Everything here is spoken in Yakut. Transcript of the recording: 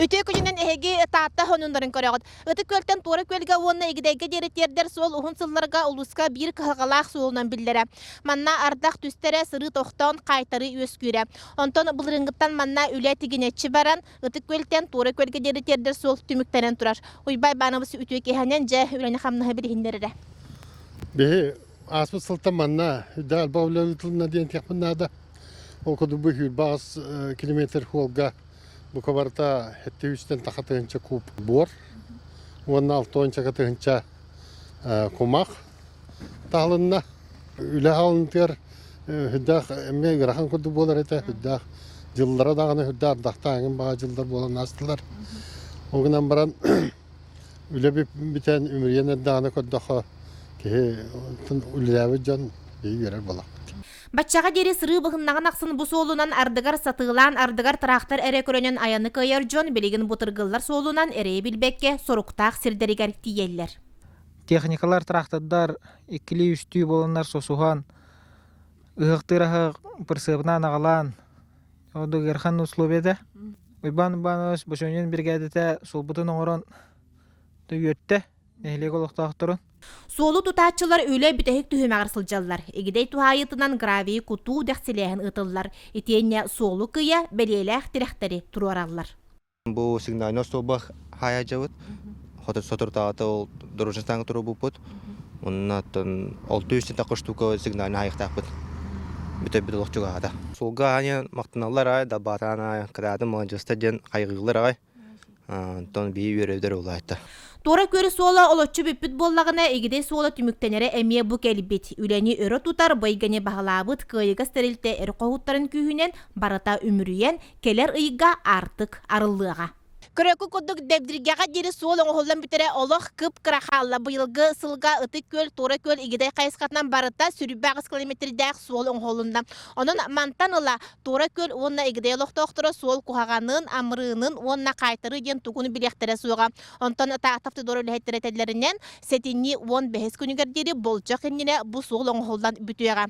Үтүө күнүнэн эһиги Таатта хонуннарын көрөҕүт. Ытык Күөлтэн Туора Күөлгэ уонна Игидэйгэ диэри тиэрдэр суол уһун сылларга улууска биир кыһалҕалаах суолунан биллэрэ. Манна ардах түстэрэ, сырыы тохтоон, хаайтарыы үөскүүрэ. Онтон былырыыҥҥыттан манна үлэ тигинэччи баран, Ытык Күөлтэн Туора Күөлгэ диэри тиэрдэр суол түмүктэнэн турар. Уйбай Иванович үтүө киэһэнэн дьэ үлэни-хамнаһы билиһиннэрэрэ. Биһи ааспыт сылтан манна үрдэ алба үлэ ыытылынна диэн этиэхпин наада. Ол курдук бу сүүрбэ километр суолга Бука барыта 700-тэн таха тыһыынча куб буор уонна 60 тыһыынча кумах таһылынна. Үлэ хаалынытыгар үрдээх эмиэ ыарахан курдук буолар этэ. Үрдээх дьыллара даҕаны үрдээх ардахтааҥын баҕа дьыллар буолан аастылар. Ол гынан баран үлэ бүтэн үмүрүйэн эрдэҕинэ көрдөххө киһи үлэлээбит дьон биһиги үөрэр буолахпыт. Баччаҕа диэри сырыы быһыннаҕын ахсын бу суолунан ардыгар сатыылаан, ардыгар тыраахтар эрэ көрөнөн айаны кыайар дьон билигин бу тыргыллар суолунан эрэйи билбэккэ соруктаах сирдэригэр тиийэллэр. Техникалар, трактордар иккилии-үстүү буоланнар сосуһан, ыһыахтыыр аһы пырсыабынан аҕалаан, ордук ыарахан условията. Уйбаан Уйбаанович Бочонин биригээдэтэ суолбутун оҥорон үөртэ нэһилиэк олохтоохторун. Суолу тутааччылар үлэ бүтэһик түһүмэҕэр сылдьаллар. Игидэй туһаайыытынан гравийы кутуу дэхсилээһин ыытыллар. Итиэннэ суолу кыйа бэлиэлээх тирэхтэри туруораллар. Бу сигнальный остуолба хаайа Хоту соторутааҕыта ол дорожнай туруорбуппут. Онно оттон 600 тахха штука сигнальный хаайыахтаахпыт. Бүтэрбит олох чугаһаата. Суолга аанньа махтаналлар аҕай, далбаатаан аҕай, кытаатын маладьыастар диэн хайҕыыллар аҕай. Онтон биһи үөрөбүтэр улаатта. Туора Күөл суола олоччу бүппүт буоллаҕына, Игидэй суола түмүктэнэрэ эмиэ бу кэлбит. Үлэни өрө тутар, быйганы баһылаабыт кыайыгас тэрилтэ эр хоһуттарын күүһүнэн барыта үмүрүйэн, кэлэр ыйга аартык арыллыаҕа. Көрөкү курдук Дэбдиргэҕэ диэри суол оҥоһуллан бүтэрэ олох кып-кыра хаалла. Быйылгы сылга Ытык Күөл, Туора Күөл, Игидэй хайысхатынан барыта 28 километрдээх суол оҥоһулунна. Онон мантан ыла Туора Күөл уонна Игидэй олохтоохторо суол куһаҕанын, амырыынын уонна хаайтарыы диэн тугун билиэхтэрэ суоҕа. Онтон Тааттавтодор үлэһиттэрэ этэллэринэн, сэтинньи 15 күнүгэр диэри болдьох иннинэ бу суол оҥоһуллан бүтүөҕэ.